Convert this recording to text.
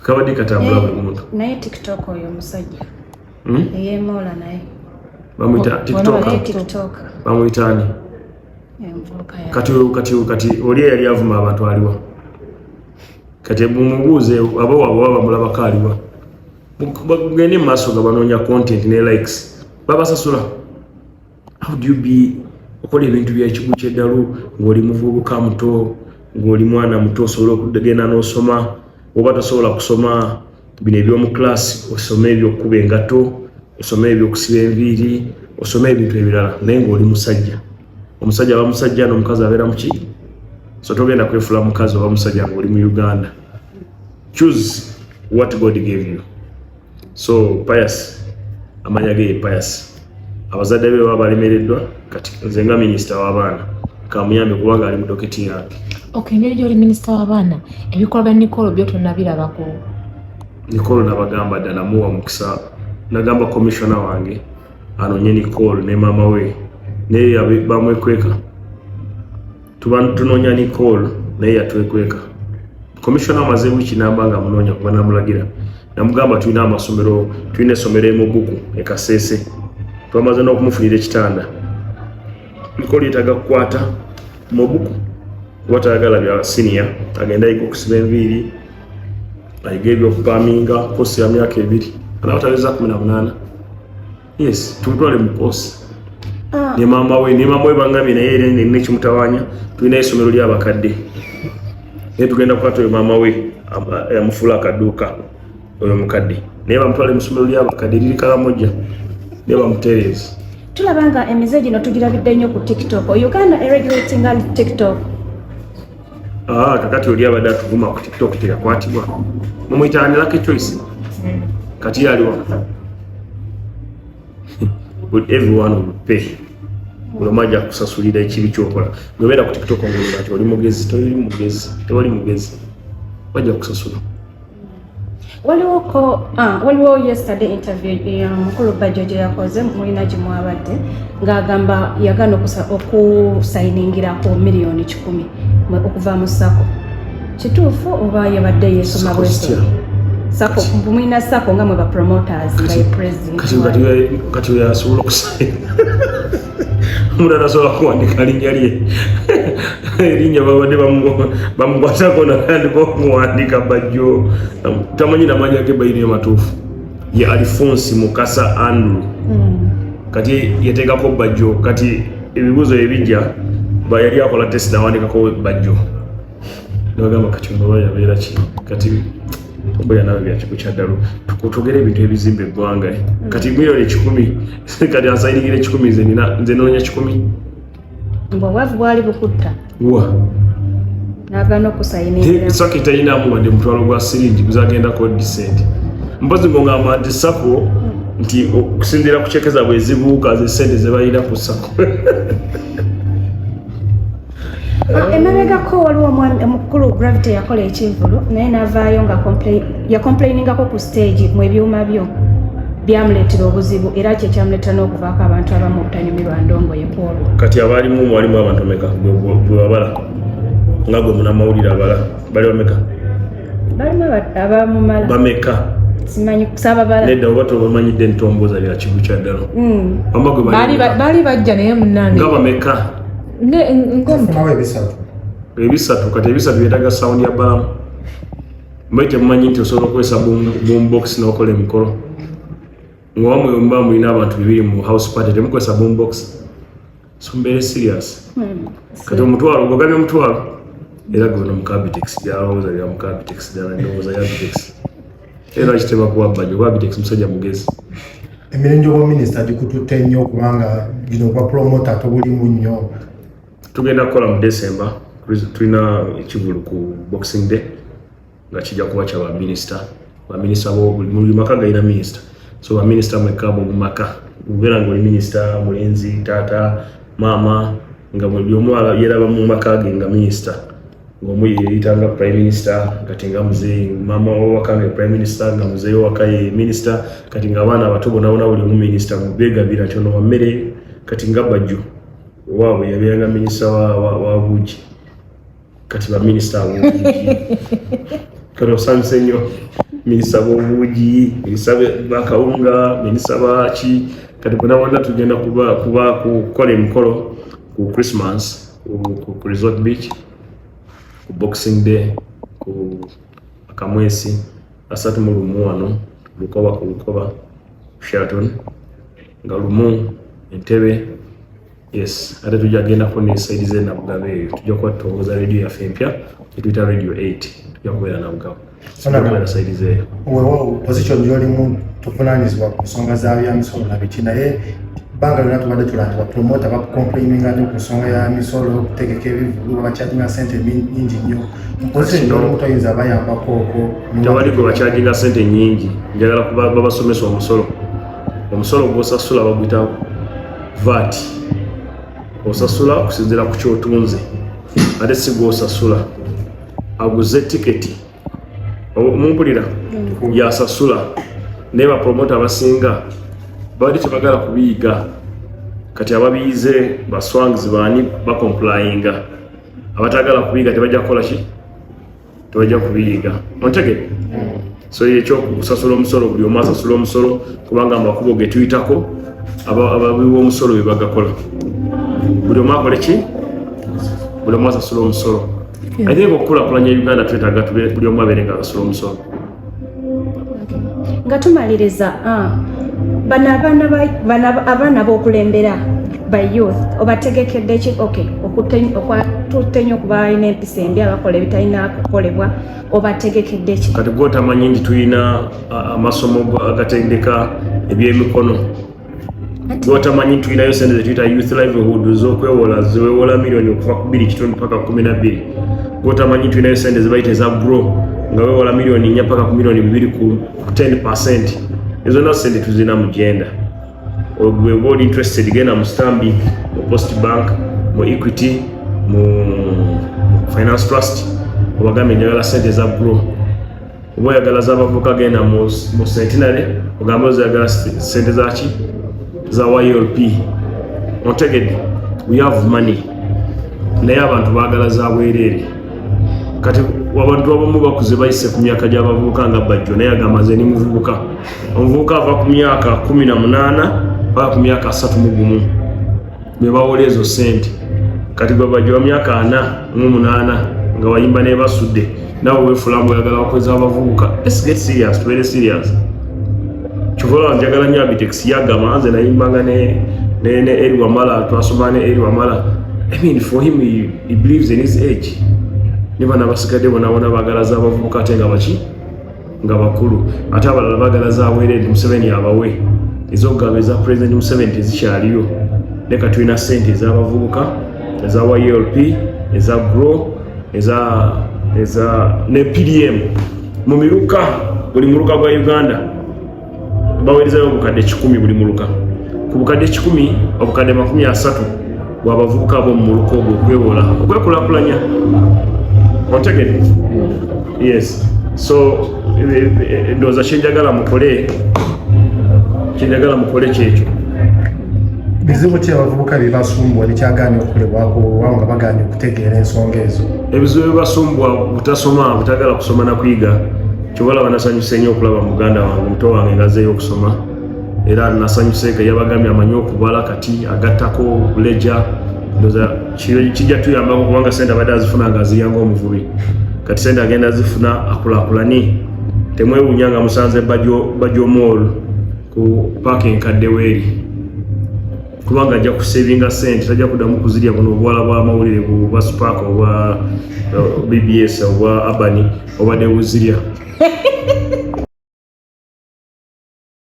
Kabadde katambula buli muntu. Naye TikTok oyo omusajja eyemoola naye. Bamuyita Naye TikToker. TikTok. Bamuyita ani? Envubuka ya Kati oli eyali avuma abantu aliwa? Kati mumubuuze, abo waabwe baba bamulabako aliwa? Bagende mu maaso nga banoonya content ne likes, babasasula. How do you be okola ebintu byekigu kyeddalu ng'oli muvubuka muto, ng'oli mwana muto, osobola okugenda n'osoma, oba tosobola kusoma bino ebyomu class, osome ebyokukuba engato, osome ebyokusiba enviiri, osome ebintu ebirala, naye ng'oli musajja. Omusajja aba musajja n'omukazi abeera muki? So togenda kwefula mukazi oba musajja ng'oli mu Uganda. Choose what God gave you. So Pius, amanya ge ye Pius, abazadde be baba balemereddwa. Kati nze nga minisita w'abaana kamuyambe kubanga ali mu docket yange. Okay, engeri gy'oli minisita w'abaana, ebikolwa bya Nicole byo tonnabirabako? Nicole nabagamba dda, namuwa mukisa, nagamba commissioner wange anonye Nicole ne maama we, naye bamwekweka. Tuba tunoonya Nicole naye yatwekweka. Commissioner amaze wiiki namba nga munoonya, kuba namulagira, namugamba tulina amasomero, tulina essomero emuguku e Kasese, twamaze n'okumufunira ekitanda. Nicole yeetaaga kukwata mubuku kuba tayagala bya senior, agenda ayiga okusiba enviiri, ayiga ebyokupaminga, course ya myaka 2, anaba taweza 18. Yes, tumutwale mu course. Ne maama we, ne maama we bangambye naye era nina ekimutawanya. Tulina essomero ly'abakadde, naye tugenda kukwata oyo maama we amufuula akaduuka oyo mukadde, naye bamutwale mu ssomero ly'abakadde liri Karamoja, naye bamutereeza. Tulaba nga emize gino tugirabidde nnyo ku TikTok. Uganda eregulatinga TikTok? Ah, kakati oli abadde atuvuma ku TikTok teyakwatibwa? Mumuyita ani? Lucky Choice. Kati yaliwa? But everyone will pay. Buli omu ajja kusasulira ekibi kyokola. Gwebeera ku TikTok ngolaba nti oli mugezi, toli mugezi, tewali mugezi, bajja kusasula. Waliwoko waliwo yesterday interview ya mukulu Bajjo gye yakoze, mulina gye mwabadde, ng'agamba yagaana okusayiningirako miliyoni 100 okuva mu SACCO. Kituufu oba yabadde yeesoma? SACCO bweso SACCO, mulina SACCO nga mwe ba promoters, nga ye president. Kati waayo. Kati oyo asobola okusayina, omulala asobola kuwandika linnya lye, erinnya babadde bamukwatako natandika okuwandika Bajjo, tamanyi namanya ge bayiri amatuufu, ye Alfonsi Mukasa Andrew. Kati yateekako Bajjo. Kati ebibuuzo ebijja ba yali akola test nawandikako Bajjo, nabagamba kati ono oba yabeera ki? Kati obeera nawe byakiku kyaddalo, twogere ebintu ebizimba eggwanga. Kati miliyoni 100, kati asayinigira 100, nze nina, nze noonya 100. Mbu obwavu bwali bukutta. Wa? N'agaana okusayiningira. SACCO teyinamu wadde mutwalo gwa siringi guzagendako decent. Mpozi ngongamba nti SACCO, nti okusinziira ku ceke zaabwe ezibuuka, ze sente ze balina ku SACCO. Ah, emabegako waliwo omwami omukulu Gravity yakola ekivvulu, naye n'avaayo nga yacomplainingako ku stage mu ebyuma byo byamuleetera obuzibu, era kye kyamuleetera n'okuvaako abantu abamu obutanyumirwa ndongo ye kwolwo. Kati abaalimu, mwalimu abantu bameka gwe wabala nga gwe munamawulire abala? Bali bameka? Balimu abamumala. Bameka? Simanyi, saababala. Nedda, oba tobamanyidde ntomboza bya kigu kya ddala. Wamba gwe Baali bali baali bajja naye munnange. Nga bameka? Funawo 300. 300. Kati 300 byetaaga sound ya balamu. Mbaye temumanyi nti osobola okukozesa boombox n'okola emikolo? Nga wamwe muba mulina abantu 200 mu house party, temukozesa boombox? So mbeere serious. Kati omutwalo gwogabye omutwalo, era gwe no mukabitex byalowooza bya mukabitex ddala, ndowooza ya Bitex, era lwaki tebakuwa Bajjo kuba Bitex musajja mugezi. Emirimu gy'obwa minisita gikututte nnyo, kubanga gino gwa promoter tobulimu nnyo. Tugenda kukola mu December, tulina ekivulu ku Boxing Day nga kijja kuba kya baminisita. Baminisita bo buli maka galina minisita, so baminisita mwekka bo mu maka obeera nga oli minisita mulenzi, taata, maama, nga buli omu yeraba mu maka ge nga minisita, ng'omu yeyita nga prime minister. Kati nga muzeeyi, maama wawaka nga prime minister, nga muzeeyi wawaka ye minisita, kati nga abaana abato bonna bonna buli omu minisita, begabira nti ono wa mmere. Kati nga Bajjo owaabwe yabeeranga minisita wa buugi, kati baminisita abobuugi. Kati osanyuse nnyo. Minisita b'obuugi, minisita bakawunga, minisita baki, kati bonna bonna tugenda kuba kukola emikolo ku Christmas ku Resort Beach, ku Boxing Day ku Akamwesi, 31 wano Lukoba, ku Lukoba Sheraton, nga 1 Entebbe. Yes, ate tujja gendako ne side ze Nabugabo eyo, tujja kuba tutongoza radio yaffe empya etuyita Radio 8, tujja kubeera Nabugabo, tujja kubeera side zeeyo. Weewaawo, position gy'olimu tuvunanyizibwa ku nsonga za byamisolo na biki, naye bbanga lyonna tubadde tulaba nti bapromota bakucomplaininga nnyo ku nsonga ya misolo, okutegeka ebivulu, babacharginga sente nyingi nnyo. Mu position gy'olimu toyinza bayambako okwo? Tewali gwe bacharginga sente nyingi. Njagala babasomesa omusolo. Omusolo gwosasula baguyita VAT, osasula okusinziira ku kyotunze, ate si gwosasula aguze tiketi. Mumpulira? Yasasula, naye bapromota abasinga babadde tebagala kubiyiga. Kati ababiyize, baswangs baani, bacomplyinga. Abatagala kubiyiga tebajja kukola ki? Tebajja kubiyiga. Ontegere? So ekyokusasula omusolo, buli omu asasula omusolo, kubanga amakubo ge tuyitako abawi b'omusolo bye bagakola. Buli omu akole ki? Buli omu asasula omusolo. I think okukulaakulanya Uganda twetaaga buli omu abeere nga asasula omusolo. Nga tumaliriza, bano abaana bano abaana b'okulembera ba youth, obategekedde ki? Okay, okwatutte nnyo okuba balina empisa embi, abakola ebitalina kukolebwa, obategekedde ki? Kati gwotamanyi nti tulina amasomo agatendeka ebyemikono? Gwotamanyi nti tulinayo sente zetuyita youth livelihood ez'okwewola, ziwewola miliyoni okuva ku 2.5 paka 12? Gwotamanyi nti tulinayo sente zebayita eza Grow, nga wewola miliyoni 4 paka ku miliyoni 2 ku 10? Ezo na sente tuzina mu genda. Bweba oli interested, genda mu Stanbic, mu Post Bank, mu Equity, mu Finance Trust, obagambe njagala sente za Grow. Oba oyagala z'abavubuka, genda mu Centenary, ogambe ozayagala sente zaki, za YLP. Ontegedde? We have money, naye abantu baagala za bwereere. Kati abantu abamu bakuze, bayise ku myaka gy'abavubuka nga Bajjo, naye agamba nze ni muvubuka. Omuvubuka ava ku myaka 18 paka ku myaka 31, bwe bawola ezo sente. Kati gwe Bajjo wa myaka 48 nga wayimba ne basudde, nawe weefula mbu oyagala bakweza abavubuka. Let's get serious, tubeere serious. Kyova olaba njagala nnyo Abitex. Yagamba nze nayimbanga ne Eri Wamala, twasoma ne Eri Wamala. I mean, for him, he believes in his age. Ne bano abasigadde bonabona baagala z'abavubuka, ate nga baki, nga bakulu. Ate abalala baagala zabwereere, Museveni abawe. Ez'okugaba eza President Museveni tezikyaliyo. Leka, tulina sente ez'abavubuka, eza YLP, eza Grow, eza ne PDM mu miruka. Buli muluka gwa Uganda baweerezayo obukadde 100 buli muluka. Ku bukadde 100, obukadde 30 bwabavubuka ab'omu muluka ogwo okwewola, okwekulaakulanya. Ontegedde? Yes. So ndowooza kyenjagala mukole kyekyo. Bizibu ki abavubuka bye basumbwa ebikyagaanye okukolebwako, oba nga bagaanye okutegeera ensonga ezo? Ebizibu bibasumbwa butasoma, butagala kusoma na kuyiga. Kyobalaba nasanyuse nnyo okulaba muganda wange, muto wange, ngazeeyo okusoma. Era nasanyuseeko yabagambye amanyi okubala, kati agattako buleja. Ndowooza kijja tuyambako, kubanga sente abadde azifuna nga azirya ng'omuvubi. Kati sente agenda azifuna, akulaakulane. Temwewuunya nga musanze Bajo Mall ku paaka enkadde weeri, kubanga ajja kusevinga sente, tajja kuddamu kuzirya. Buno obuwala bw'amawulire bwa Spark obwa BBS obwa Abani obadde buzirya.